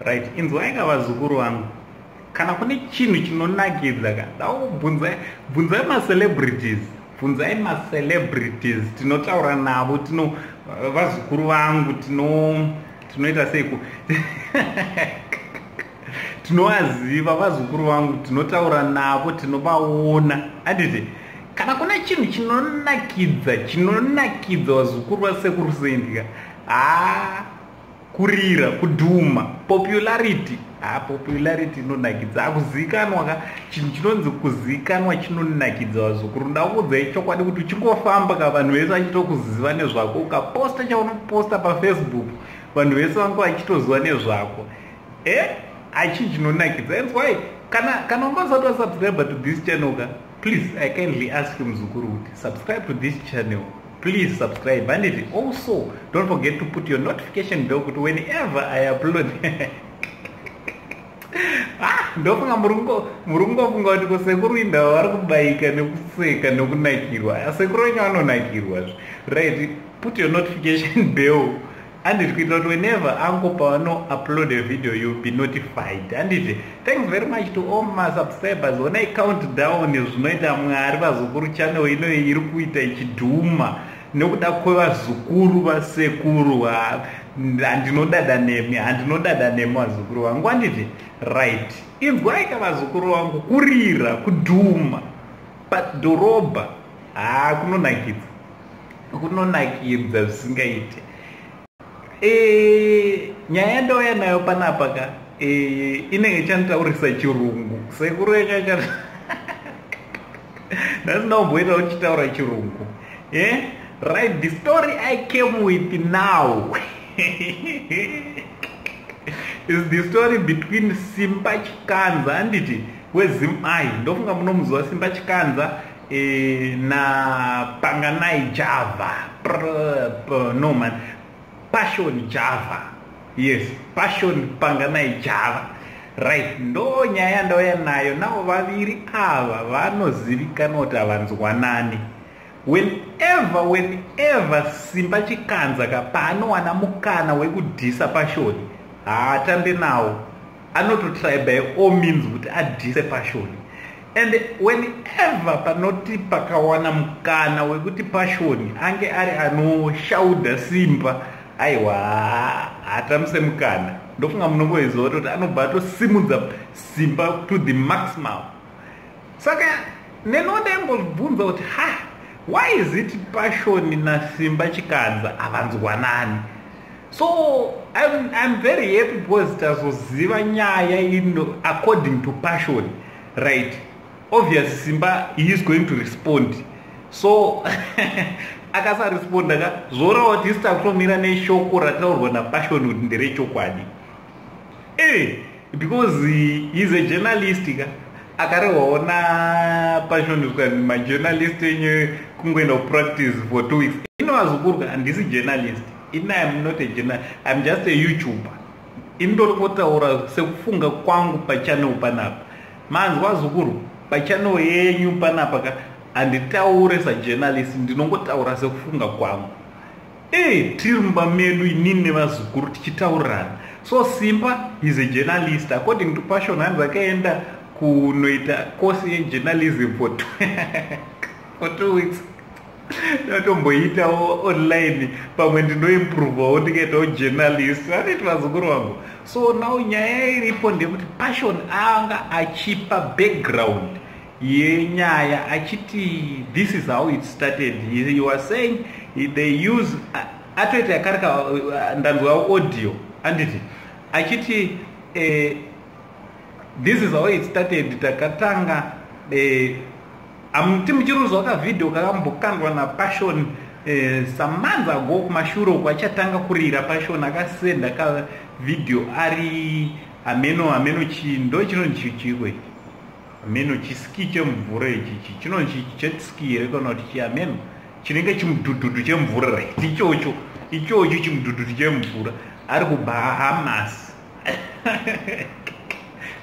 Right, inzwai ka vazukuru vangu, kana kune chinhu chinonakidza ka, daubvunzai, bvunzai macelebrities, bvunzai macelebrities tinotaura navo. Tino vazukuru vangu, tinoita seiku, tinovaziva vazukuru vangu, tinotaura navo, tinovaona, handiti? Kana kune chinhu chinonakidza, chinonakidza vazukuru vaSekuru Saint ka, haa, kurira, kudhuma, popularity. Ha, popularity inonakidza, akuzikanwa ka. Chinhu chinonzi kuzikanwa chinonakidza, vazukuru. Ndakuudzai chokwadi kuti uchingofamba ka, vanhu vese vachitokuziva nezvako. Ukaposta chaunoposta paFacebook, vanhu vese vange vachitoziva nezvako. Achinhu chinonakidza. Enzwai, kana ungasati wasubscribe to this channel ka, please, I kindly ask you, muzukuru, kuti subscribe to this channel. Please subscribe, handiti? Also, don't forget to put your notification bell kuti whenever I upload. Ah, ndofunga muri kungofunga kuti kusekuru indava vari kubayika nekuseka nekunakirwa. Sekuru wenyu vanonakirwa, right? Put your notification bell, handiti, kuitira kuti whenever ango pavano-upload a video, you'll be notified, handiti? Thanks very much to all my subscribers. Onai count down zvinoita Mwari, vazukuru. Channel inoyi iri kuita ichidhuma nekuda kwevazukuru vasekuru. Handinodada nemi, handinodada nemi, vazukuru vangu, handiti? Right, inzwai ka vazukuru vangu, kurira, kudhuma padhorobha, haa, kunonakidza, kunonakidza zvisingaite. Nyaya yandauya nayo panapa ka, inenge ichanitaurisa chirungu. Sekuru yacho ndasina kumboita uchitaura chirungu. Right, the story I came with now is the story between Simba Chikanza, handiti, weZimai, ndofunga munomuziva Simba Chikanza, naPanganai Java. No man, Passion Java. Yes, Passion Panganai Java, right? Ndo nyaya yandauya nayo. Navo vaviri ava vanozivikanwa kuti havanzwanani. Whenever Simba Chikanza ka paanowana mukana wekudhisa Passion, haatambe nawo. Anototry by all means kuti adhise Passion. And whenever panoti pakawana mukana wekuti Passion ange ari anoshaudha Simba, aiwa, haatamise mukana. Ndofunga munongoiziva kuti anobva atosimudza Simba to the maximum. Saka nenondaimbobvunza kuti, ha, why is it Passion naSimba Chikanza havanzwanani? So I'm very happy because tazoziva nyaya ino according to Passion, right? Obviously Simba, he is going to respond. So akasaresponda ka, zvoreva kuti isi takutomira neshoko rataurwa naPassion kuti nderechokwadi, because he is a journalist ka. Akarehwawo naPassion zvikanzi majournalist enyu kungoenda kupractice for 2 weeks. Ino vazukuru, handisi journalist ini. I am not a journalist, I am just a YouTuber. Ini ndori kutaura sekufunga kwangu pachannel panapa. Manzwa zukuru? Pachannel yenyu panapa ka, handitaure sajournalist, ndinongotaura sekufunga kwangu. Tiri mumba medu inini nevazukuru tichitaurirana. So Simba is a journalist according to Passion. Hanzi akaenda kunoita course yejournalism for 2 weeks. Ndatomboitawo online, pamwe ndinoimprovawo ndikaitawo journalist, aneti vazukuru vangu? So now nyaya iripo ndeyekuti Passion anga achipa background yenyaya achiti this is how it started. He was saying they use, atoita yakarika, ndanzwa audio, anditi, achiti this is how it started. Takatanga, hamuti muchiruzwa kavhidhio kakambokandwa naPassion some months ago kumashure uko, achatanga kurira? Passion akasenda kavhidhio ari hameno, hameno chii, ndo chinonzi chiko ichi, hameno chiski chemvura ichichi, chinonzi jet ski here kana kuti chihameno chinenge chimudhudhudhu chemvura, right? Ichocho, ichocho chimudhudhudhu chemvura, ari kuBahamas.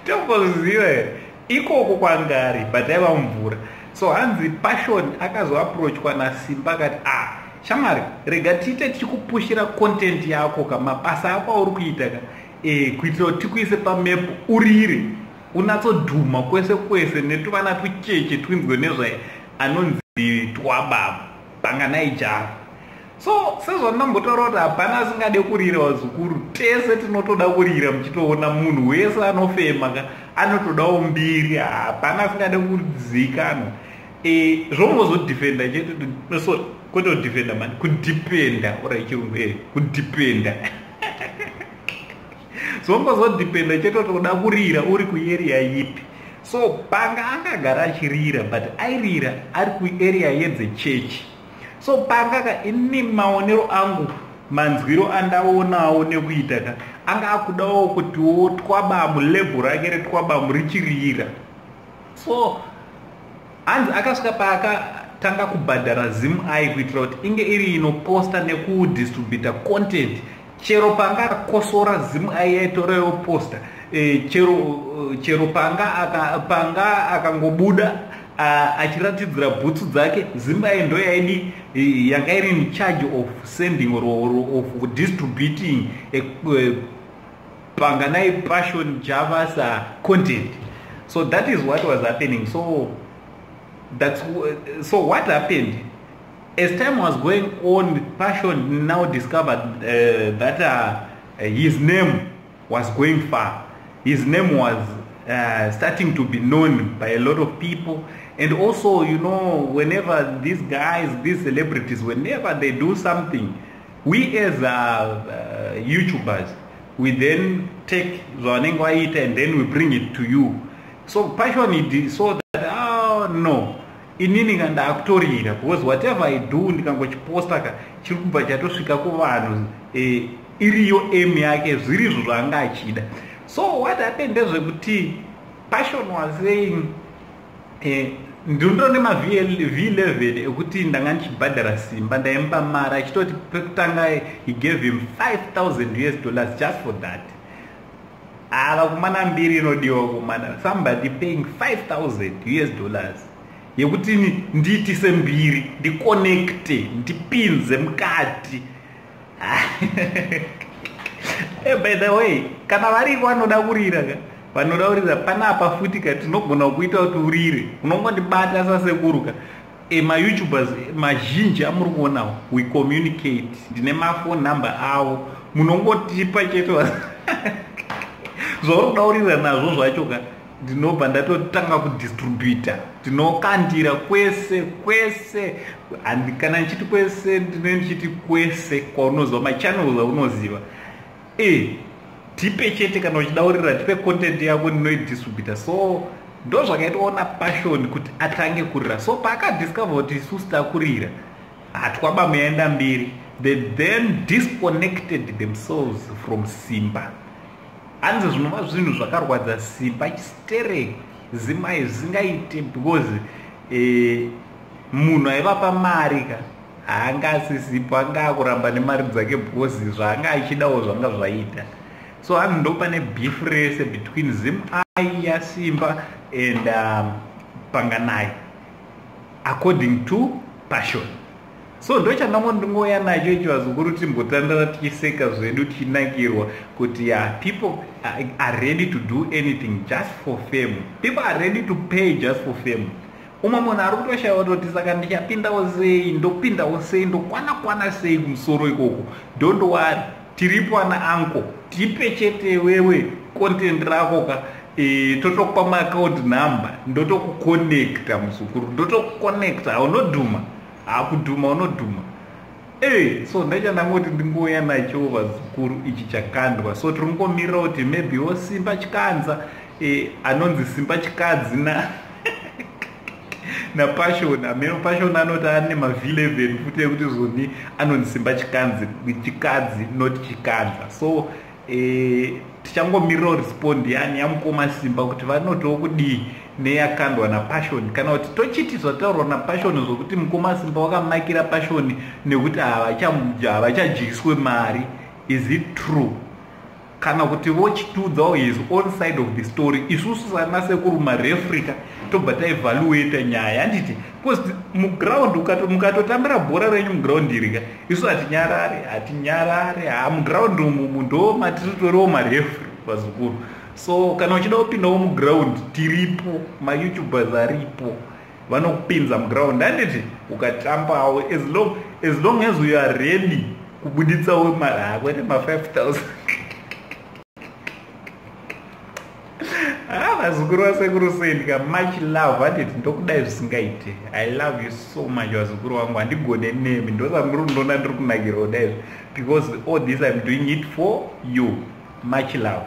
Tomboziva here ikoko kwangari, but aiva mumvura. So hanzi Passion akazoapproachwa naSimba akati, "Ah, shamwari, rega tiite tichikupushira content yako ka, mabasa ako auri kuita ka. Kuitira kuti tikuise pamepo, urire, unatsodhuma kwese kwese, netuvana tucheche twinzwe nezva anonzi Twababa Panganai Java. So sezvandinambotaura kuti hapana asingade kurira, vazukuru. Tese tinotoda kurira. Muchitoona munhu wese anofema ka anotodawo mbiri. Hapana asingade kuzikanwa. Zvongozodhifenda chete, sorry, kwete kudhifenda mani, kudhipenda ora chirungu, kudhipenda. Zvongozodhipenda chete kuti uda kurira uri kuarea ipi. So Panga angagara achirira, but airira ari kuarea yedzechechi. So Panga ka, ini maonero angu, manzwiro andaonawo nekuita ka, anga akudawo kutiwo Twabamu, label rake reTwabamu richirira. So hanzi akasvika paakatanga kubhadhara ZimEye kuitira kuti inge iri inoposta nekudistributa content. Chero panga akakosora, ZimEye yaitorayo posta. Chero panga akangobuda achiratidzira bhutsu dzake, ZimEye ndo yaidi yanga iri in charge of sending or of distributing Panganai Passion Java's content. So that is what was happening. So what happened, as time was going on, Passion now discovered that his name was going far. His name was starting to be known by a lot of people. And also, whenever these guys, these celebrities, whenever they do something, we as YouTubers, we then take zvavanenge vaita and then we bring it to you. So Passion, he saw that, oh no, inini ka ndaakutorira, because whatever I do, ndikangochiposta ka, chiri kubva chatosvika kuvanhu. Iriyo aim yake, zvirizvo zvaanga achida. So what happened ndezvekuti Passion was saying, ndindone maV11 ekuti ndanga ndichibhadhara Simba, ndaimupa mari, achitoti pekutanga he gave him $5000 just for that. Ava kumana mbiri inodiwa kumana somebody paying $5000 yekuti ndiitise mbiri, ndiconnecte, ndipinze mukati. By the way, kana variko vanoda kurira ka, vanoda kurira panapa futi ka, tinogona kuita kuti urire. Unongondibata sasekuru ka. MaYouTubers mazhinji amuri kuonawo, we communicate. Ndine mafone number avo. Munongotipa chete zvauri kuda kurira nazvo zvacho ka, ndinobva ndatotanga kudistributa, ndinokandira kwese kwese. Kana ndichiti kwese, ndinenge ndichiti kwese kwaunoziva, machannels aunoziva. Tipe chete kana uchidaurira, tipe content yako, ndinoidistributa. So ndo zvakaitwaona Passion kuti atange kurira. So paakadiscover kuti isusu takurira, haTwabamu yaenda mbiri, they then disconnected themselves from Simba. Hanzi zvinova zvinhu zvakarwadza Simba chistereki ZimEye zvisingaite, because munhu aivapa mari ka haanga asisipo, anga akuramba nemari dzake, because zvaanga achidawo zvanga zvaita. So hanzi ndo pane beef rese between ZimEye yaSimba and Panganai, according to Passion. So ndo chandamo ndingouya nacho ichi, vazukuru, timbotandara tichiseka zvedu, tichinakirwa kuti ya, people are ready to do anything just for fame. People are ready to pay just for fame. Umwe munhu ari kutoshayiwa kutoti saka ndichapindawo sei, ndopindawo sei, ndokwana kwana sei kumusoro ikoko. Don't worry, tiripo ana uncle. Tipe chete wewe content rako ka, totokupa maaccount number, ndotokuconnecta muzukuru, ndotokuconnecta. Haunodhuma, hakudhuma, unodhuma. So ndachandangoti ndingouya nacho, vazukuru, ichi chakandwa. So tiri kungomirira kuti maybe wo Simba Chikanza, anonzi Simba Chikadzi naPassion ameno. Passion anoti ane maV11 futi ekuti zoni anonzi Simba Chikanzi, Chikadzi, not Chikanza. So tichangomirirawo respond yani yamukoma Simba kuti vanotiwo kudii neyakandwa naPassion, kana kuti tochiti zvataurwa naPassion zvokuti mukoma Simba wakamakira Passion nekuti havachadyiswe mari, is it true? Kana kuti vochitiudzawo his own side of the story. Isusu sanasekuru mareferee ka, tobva taevaluata nyaya, handiti? Because muground, mukatotambira bhora renyu muground iri ka, isu hatinyarare, hatinyarare. Ha, muground umu ndo matiritoriwo mareferee, vazukuru. So kana uchida kupindawo muground, tiripo, maYouTubers aripo vanokupinza muground, handiti? Ukatambawo, as long as you are ready kubuditsawo, kwete ma5000. Ah, vazukuru vasekuru Sendika, much love, handiti? Ndokudai zvisingaite. I love you so much, vazukuru vangu. Handigone nemi, ndosamuri kundoona ndiri kunakirwa kudai, because all this I'm doing it for you. Much love.